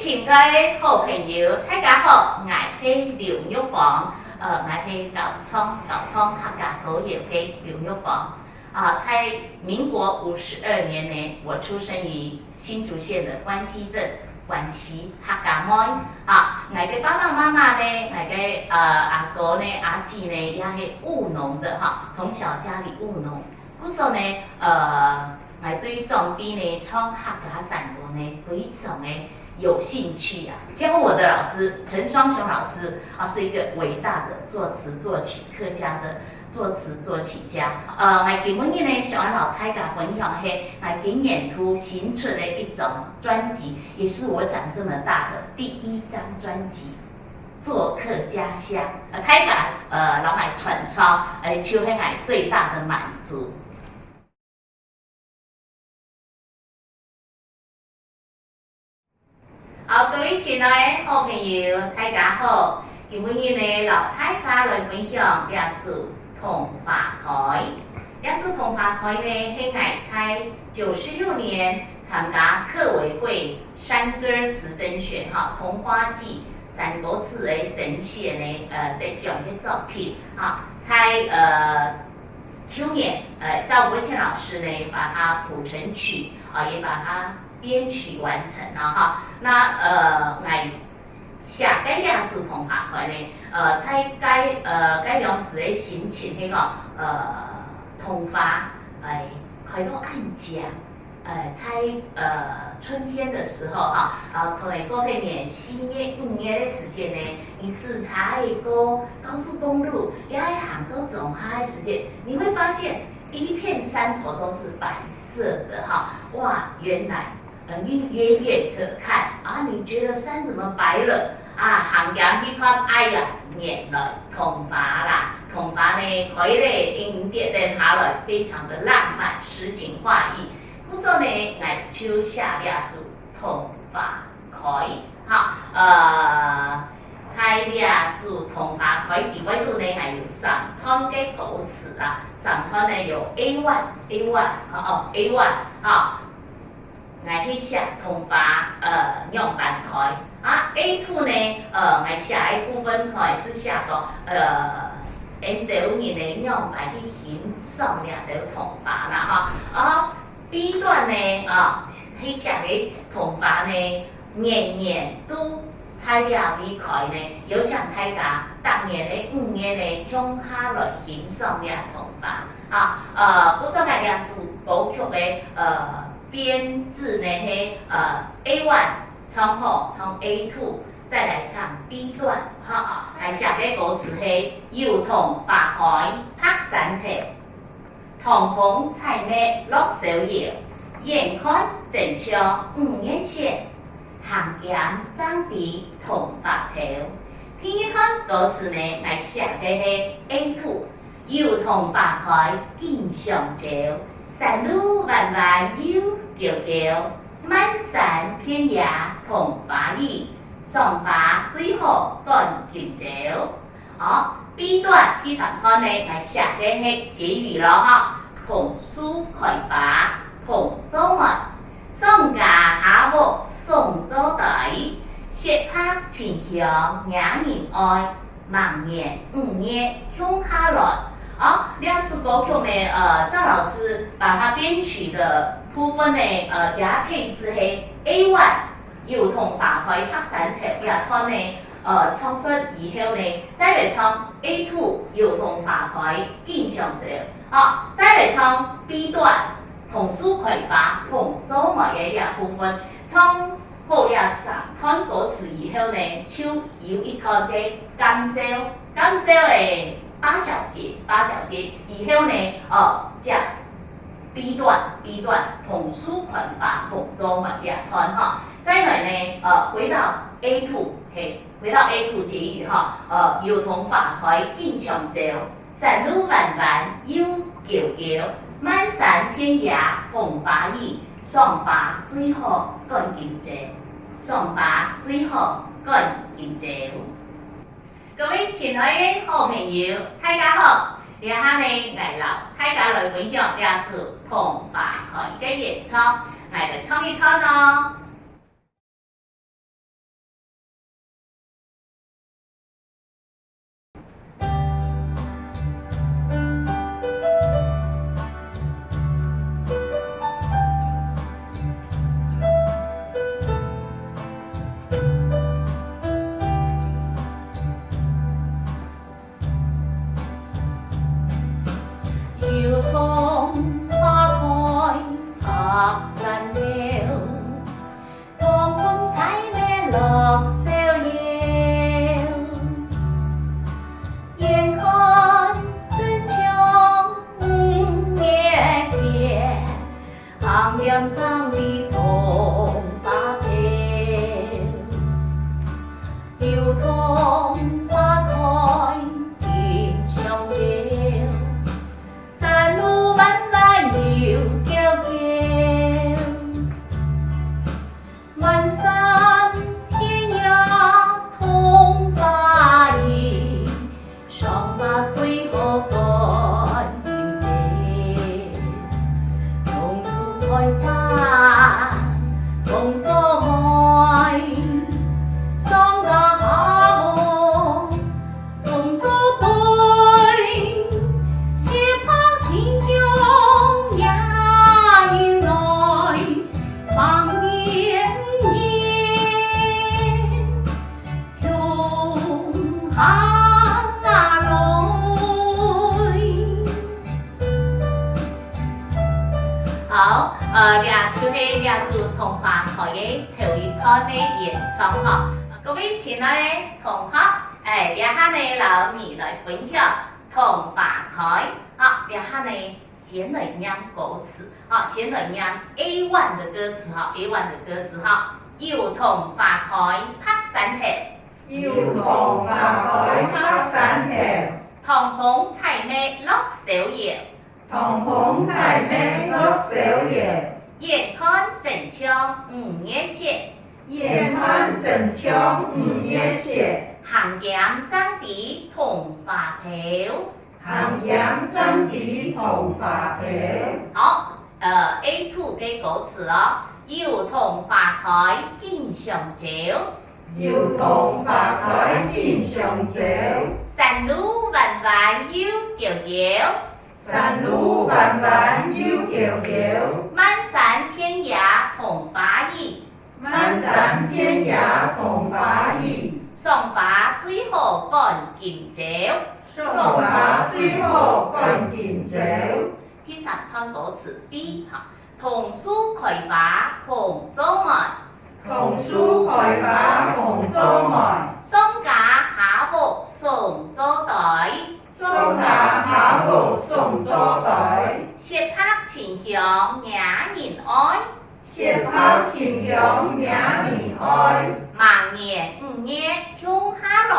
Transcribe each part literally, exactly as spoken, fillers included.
親愛个好朋友，大家好，𠊎係劉玉芳，呃，𠊎係高昌，高昌客家歌謠个劉玉芳。啊，在民國五十二年呢，我出生於新竹縣的關西鎮，關西客家妹。啊，𠊎个爸爸媽媽呢，𠊎个，呃，阿哥呢，阿姊呢，也係務農的哈，從小家裡務農。 故所呢，呃，𠊎對長輩呢唱客家山歌呢，非常个有興趣啊。教我的老師陳雙雄老師啊，是一個偉大的作詞作曲，客家的作詞作曲家。呃，𠊎今晡日呢，想要摎大家分享个係𠊎今年度新出个一張專輯，也是我長這麼大的第一張專輯，《做客家鄉》。呃，大家，呃，摎𠊎傳唱，呃，就係𠊎最大的滿足。 好，各位親愛个好朋友，大家好！今晡日呢，摎大家來分享這首《桐花開》。這首《桐花開》呢，係𠊎在九十六年參加客委會山歌詞甄選，哈，桐花季山歌詞个甄選呢，呃，得獎个作品，哈，在，呃，舊年，呃，趙國憲老師呢，把它譜成曲，啊，也把它 編曲完成了哈。那，呃，𠊎寫个這首桐花開呢，呃，在該，呃，該當時个心情係講，呃，桐花，哎，開到恁靚，呃，在，呃，春天的時候哈，呃，可能過忒年四月、五月个時間呢，你駛車仔過高速公路，也係行到庄下个時間，你會發現一片山頭都是白色的哈。哇，原來 呃，你遠遠可看啊，你覺得山怎麼白了？啊，行近去看，哎呀，原來桐花啦！桐花呢，開咧，陰陰跌跌下來，非常的浪漫，詩情畫意。故所呢，𠊎就寫這首《桐花開》。哈，呃，在這首《桐花開》底背肚呢，𠊎有三段个歌詞啊，三段呢有A one，A one，哦，哦，A one，哈。 𠊎係寫桐花，呃，仰般開。啊，A two呢，呃，𠊎寫个部分可能係寫講，呃，𠊎兜人呢仰般去欣賞這兜桐花啦，吼。啊，B段呢，啊，係寫个桐花呢，年年都在這位開呢，邀請大家逐年个五月呢，共下來欣賞這桐花。啊，呃，故所𠊎這首歌曲个，呃， 編制呢係，呃，A one唱好，唱A two，再來唱B段，哈，來寫个歌詞係：油桐花開白山頭，糖紅彩蜜落逍遙，遠看真像五月雪，行兼正知桐花頭。第二段歌詞呢，𠊎寫个係A two， 油桐花開錦上招，山路彎彎又轎轎，漫山遍野桐花雨，賞花最好趕今朝。哦，B段第三段呢，𠊎寫个係結語囉哈，桐樹開花，桐做媒，賞家下屋送做堆，雪白清香惹人愛。 明年五月共下來。哦，這首歌曲呢，呃，趙老師把它編曲的部分呢，呃，給它配置係A one，油桐花開白山頭這段呢，呃，唱煞以後呢，再來唱A two，油桐花開錦上招。哦，再來唱B段，桐樹開花，桐做媒个這部分。唱好這三段歌詞以後呢，就 有一段个感召，感召个八小節，八小節以後呢，哦，接B段，B段，桐樹開花，桐做媒這段吼。再來呢，呃，回到A two，係，回到A two結語吼，呃，油桐花開錦上招，山路彎彎又轎轎，漫山遍野桐花雨，賞花最好趕今朝。 賞花最好趕今朝。各位親愛个好朋友，大家好！這下呢，𠊎摎大家來分享這首桐花開个演唱，𠊎來唱一段哦。念庄裡桐花飄，油桐花開緊相招，山路彎彎又崎崎，滿山遍野桐花影。 賞花最好觀景台，桐樹開花同做媒，上街下屋送做對，雪白清香惹人愛，望年年。 共下來。好，呃，這就係這首桐花開个頭一段个演唱吼。各位親愛个同學，哎，這下呢，摎你來分享桐花開。好，這下呢，先來念歌詞。 好，先來念A one个歌詞哈，A one个歌詞哈。油桐花開白山頭，油桐花開白山頭，糖蜂採蜜落逍遙，糖蜂採蜜落逍遙，遠看真像五月雪，遠看真像五月雪，行兼正知桐花飄。 行兼正知桐花飄。好，呃，A two个歌詞哦，油桐花開緊相招，油桐花開緊相招，山路彎彎又崎崎，山路彎彎又崎崎，滿山遍野桐花影。 滿山遍野桐花影，賞花最好趕今朝，賞花最好趕今朝。第三段歌詞B哈，桐樹開花同做媒，桐樹開花同做媒，上街下屋送做對，上街下屋送做對，雪白清香惹人愛。 雪白清香惹人愛，明年五月共下來，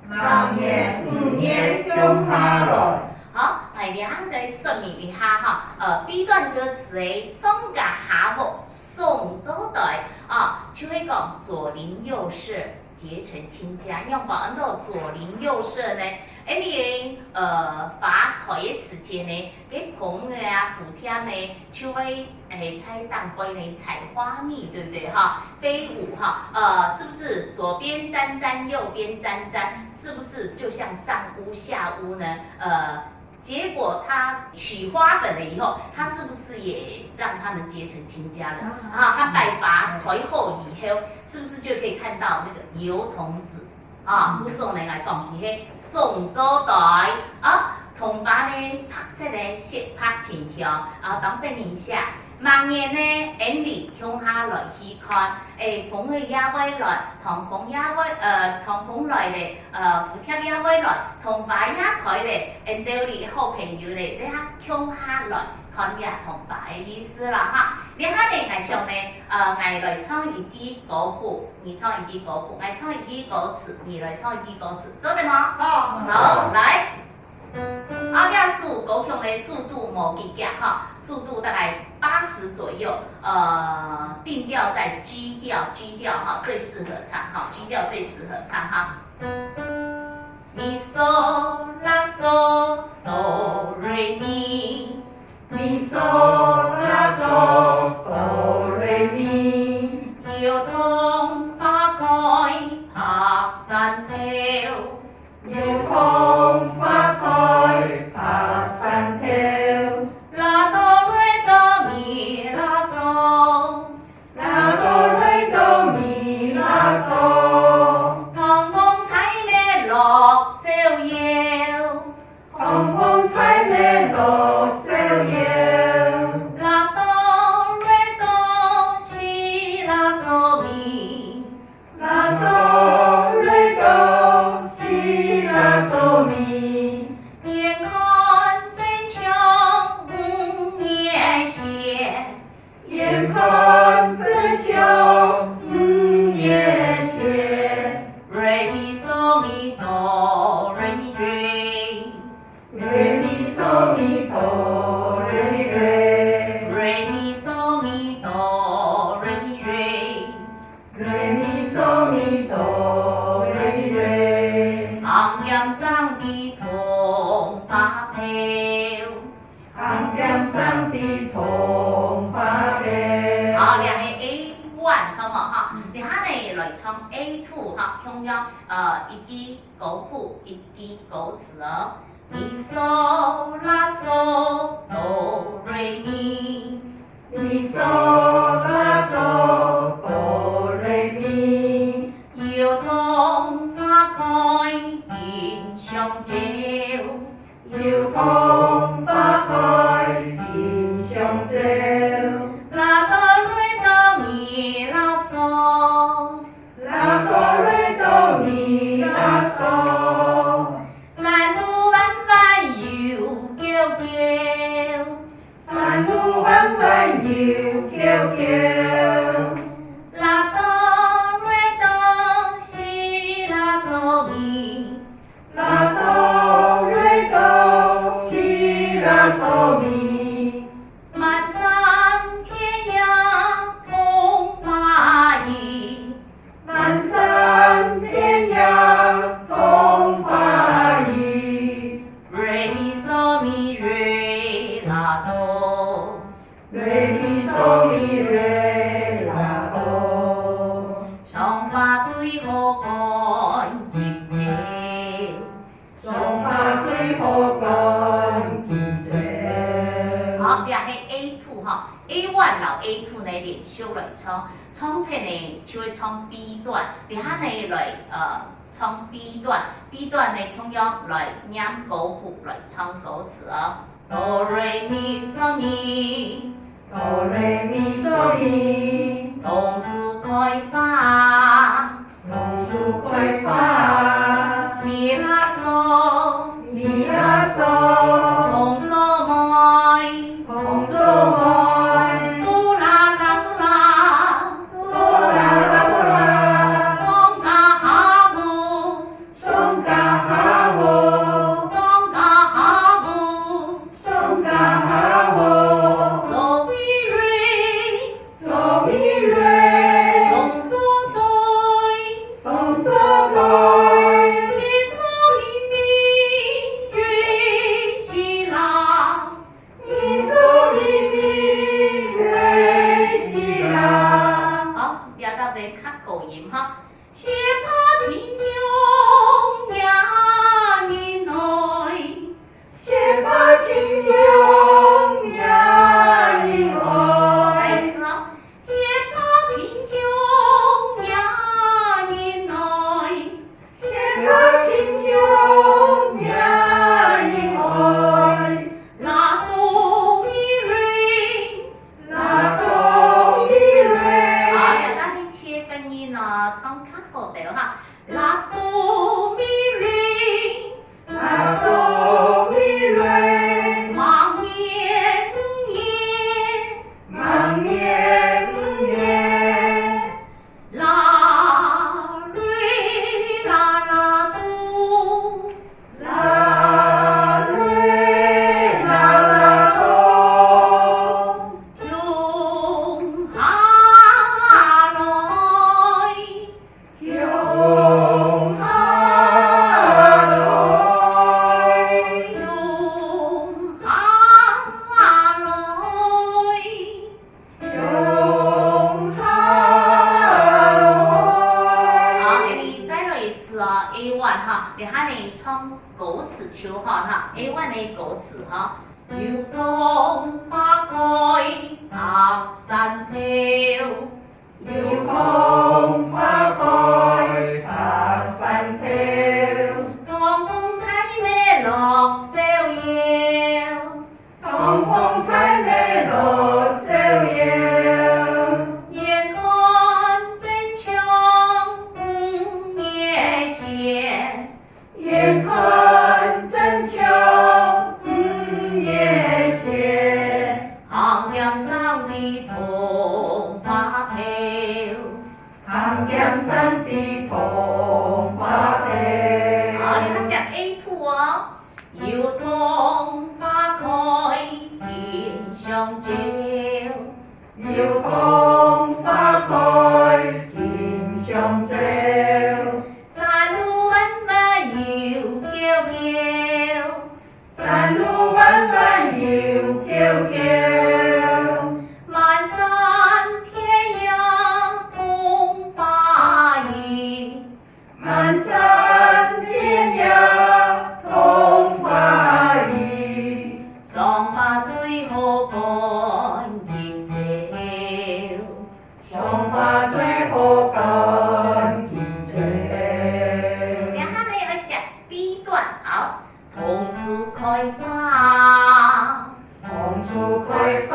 明年五月共下來。好，𠊎這下來說明一下哈，呃，B段歌詞个上街下屋送做對，啊，就係講左鄰右舍 結成親家，仰般安到左鄰右舍呢？恁樣，呃，花開个時節呢，該蜂仔啊、蝴蝶呢，就會，欸，在頂背呢採花蜜，對不對哈？飛舞哈，呃，是不是左邊沾沾，右邊沾沾，是不是就像上屋下屋呢？呃， 結果他取花粉了以後，他是不是也讓他們結成親家了？啊，他拜花開後以後，是不是就可以看到那個油桐子啊？不送人來講，佢係送做對啊，桐花呢，白色个雪白清香啊，當得人惜。明年呢，𫣆俚共下來去看，欸，蜂仔也會來，糖蜂也會，呃，糖蜂來咧， 呃，蝴蝶也會來，桐花也開咧，𫣆兜哩好朋友咧，這下共下來看這桐花个意思啦哈。這下呢，𠊎想呢，呃，𠊎來唱一句歌曲，你唱一句歌曲，𠊎唱一句歌詞，你來唱一句歌詞，做得嗎？好。好，來。啊，這首歌曲呢，速度無幾遽哈，速度大概八十左右，呃，定調在G調，G調哈，最適合唱哈，G調最適合唱哈。 Mi so la so do re mi，mi so la so do re mi，油桐花開白山頭，油桐花開白山頭，la do re do mi la so。 啦哆來哆咪啦嗦，糖蜂採蜜樂逍遙，糖蜂採蜜樂逍哆来咪瑞，瑞咪嗦咪哆，瑞咪瑞。瑞咪嗦咪哆，瑞咪瑞。行兼正在通花票。行兼正在通花票。好，這係A one，著無哈？這下呢來唱A two哈，共樣，呃，一句歌曲，一句歌詞哦。 咪嗦啦嗦哆來咪。咪嗦啦嗦哆來咪。油桐花開金香蕉。油桐花開金香蕉。啦哆來哆咪啦嗦。啦哆來哆咪啦嗦。 山路彎彎又轎轎。山路彎彎又轎轎。啦哆來哆西啦嗦咪。啦哆來哆西啦嗦咪。滿山遍野桐花雨。 滿山遍野桐花雨。瑞咪嗦咪瑞啦哆。瑞咪嗦咪瑞啦哆。賞花最好趕緊走。 賞花最好趕緊走。好，這係A two哈，A one摎A two呢連續來唱，唱忒呢就會唱B段，這下呢來，呃，唱B段，B段呢共樣來唸歌曲，來唱歌詞哦。哆來咪嗦咪，哆來咪嗦咪，桐樹開花。 桐樹開花。咪啦嗦，咪啦嗦。同做妹，同做妹。嘟啦啦嘟啦，嘟啦啦嘟啦。上家下戶，上家下戶，上家下戶。 上家下戶。嗦咪瑞，嗦咪瑞。上灶台，上灶台。咪嗦咪咪，瑞西啦。咪嗦咪咪，瑞西啦。好，這搭得較高音哈。雪白清香惹人愛。 雪白清香惹人愛。再一次哦。雪白清香惹人愛。雪白清香惹人愛。啦哆咪瑞，啦哆咪瑞。好，這搭係切分音哦，唱較好兜哈。啦哆咪瑞。 啦哆咪瑞。吂念吂念。吂念吂念。啦瑞啦啦哆。啦瑞啦啦哆。共下來。 共下來。共下來。共下來。好，𠊎俚再來一次哦，A one哈，這下呢唱歌詞就好哈，A one个歌詞哈。油桐花開白山頭。 油桐花開白山頭。糖紅採蜜樂逍遙。糖紅採蜜樂逍遙。遠看真像五月雪。 遠看真像五月雪。行兼正在通花票。行兼正在通花票。好，你看講A two哦。油桐花開相招。油桐花開金相招，山路彎彎又迢迢。 山路彎彎又迢迢，漫山遍野桐花雨。漫山遍野桐花雨，賞花最好趕緊走。 賞花最好趕緊走。這下呢，愛接B段，好。桐樹開花，桐樹開花，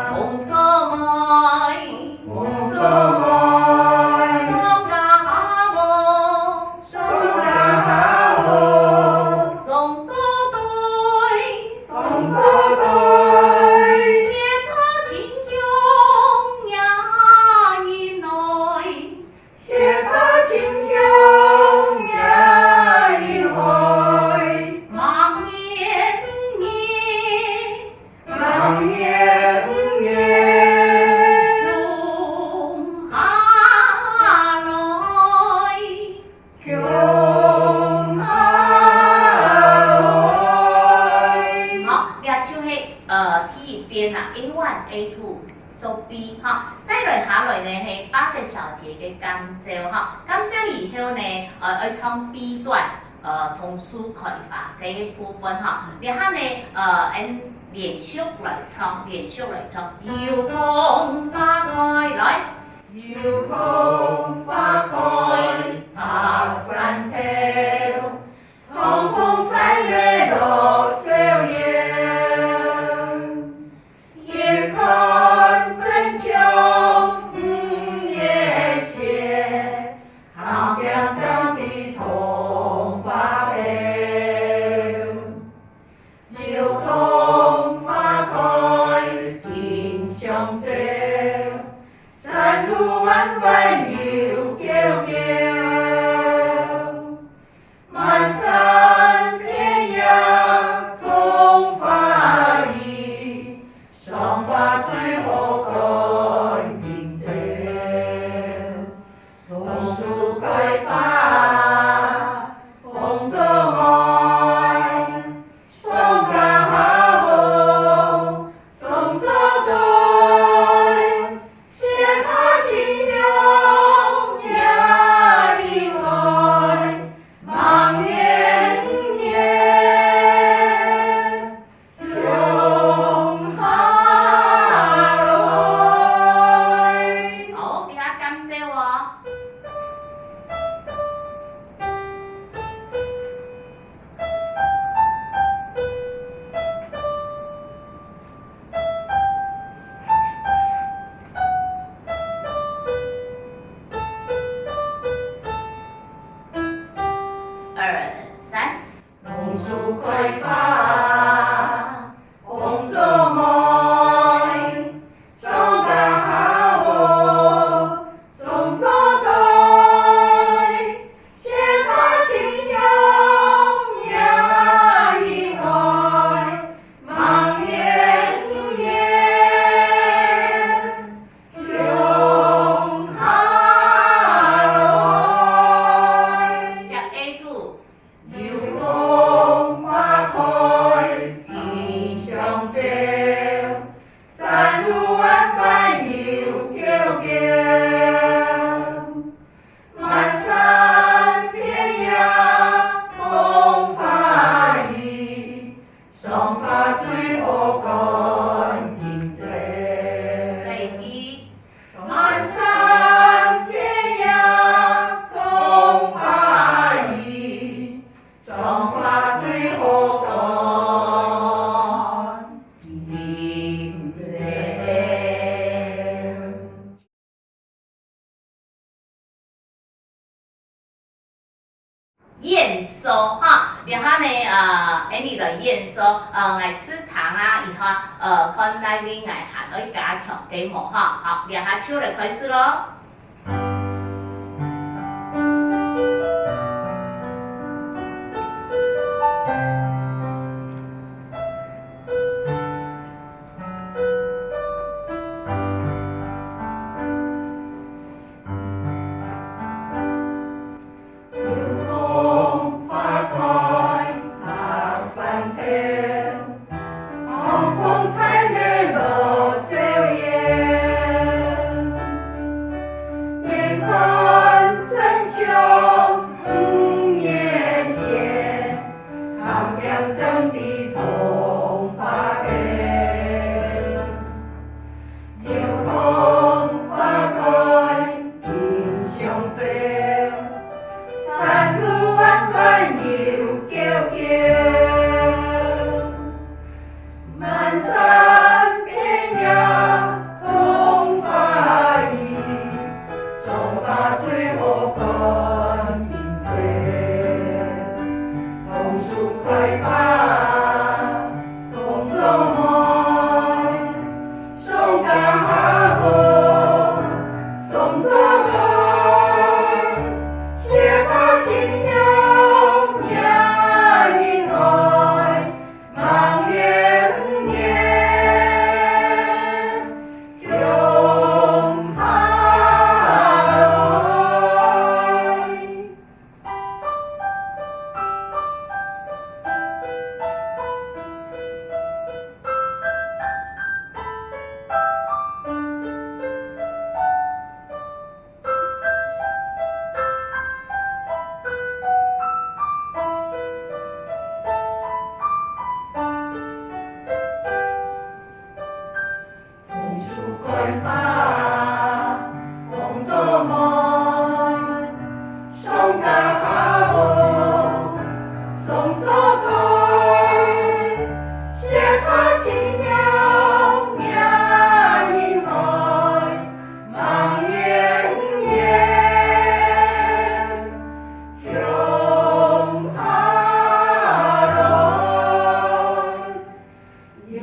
桐做愛，桐做愛，送家和， 送家和，送做對，送做對，雪白清香迎人來，雪白清香迎人來，望眼望眼，望眼望眼，共下來。 共下來。好，這就係，呃，第一遍啊，A one、A two到B哈。再來下來呢，係八個小節个間奏哈。間奏以後呢，呃，愛唱B段，呃，桐樹開花个部分哈。這下呢，呃，𠊎等連續來唱，連續來唱。油桐花開，來。 油桐花開白山頭，桐紅簪眉落逍遙。遠看真像五月雪，行行正知桐花頭。 油桐花開金相招，山路彎彎又迢迢。漫山遍野桐花雨，賞花最好趕緊走。 桐樹開花，桐做愛，送家和，送做對，雪白清香迎人來，望眼望眼。 共下來。好，這下間奏哦。二、三。 桐樹開花，桐做愛，送家和，送做對，雪白清香迎人來，望眼望眼，共下來。接A two。 油桐花開金相招，山路彎彎又迢迢。漫山遍野桐花雨， 賞花最好趕緊走。再一句。漫山遍野桐花雨，賞花最好趕緊走。 演說哈，這下呢，呃，Annie來演說，呃，𠊎試聽啊，以後，呃，看哪位𠊎還愛加強个無哈。好，這下就來開始咯。花，紅做夢，上加好，上做對，雪花輕搖，命人來，望遠遠，共下來。 流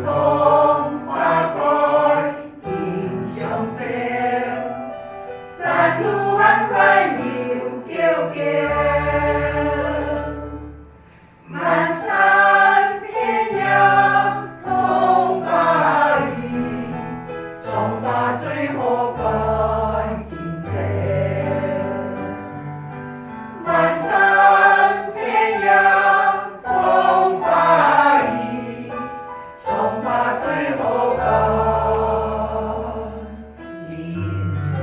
動花開迎香蕉，山路彎彎又迢迢。滿山遍野桐花雨，窗花最好看今朝。滿山遍野 桐花雨，窗花最好看今朝。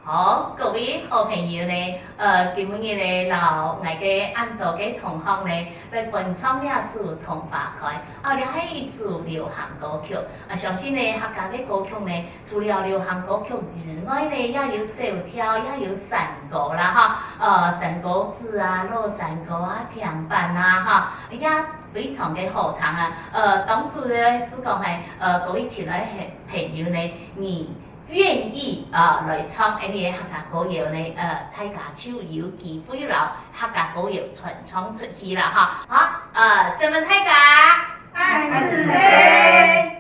好，各位好朋友呢，呃，今晡日呢，摎𠊎个恁多个同學呢，來分唱這首《桐花開》。啊，這係一首流行歌曲。啊，相信呢，客家个歌曲呢， 除了流行歌曲以外呢，也有小調，也有山歌啦，哈，呃，山歌子啊，老山歌啊，平板啊，哈，也非常个好聽啊。呃，當主要係講係，呃，各位親愛个朋友呢，你願意啊，呃，來唱恁呢个客家歌謠呢，呃，大家就有機會摎客家歌謠傳唱出去啦，哈。好，呃，承蒙大家。感謝。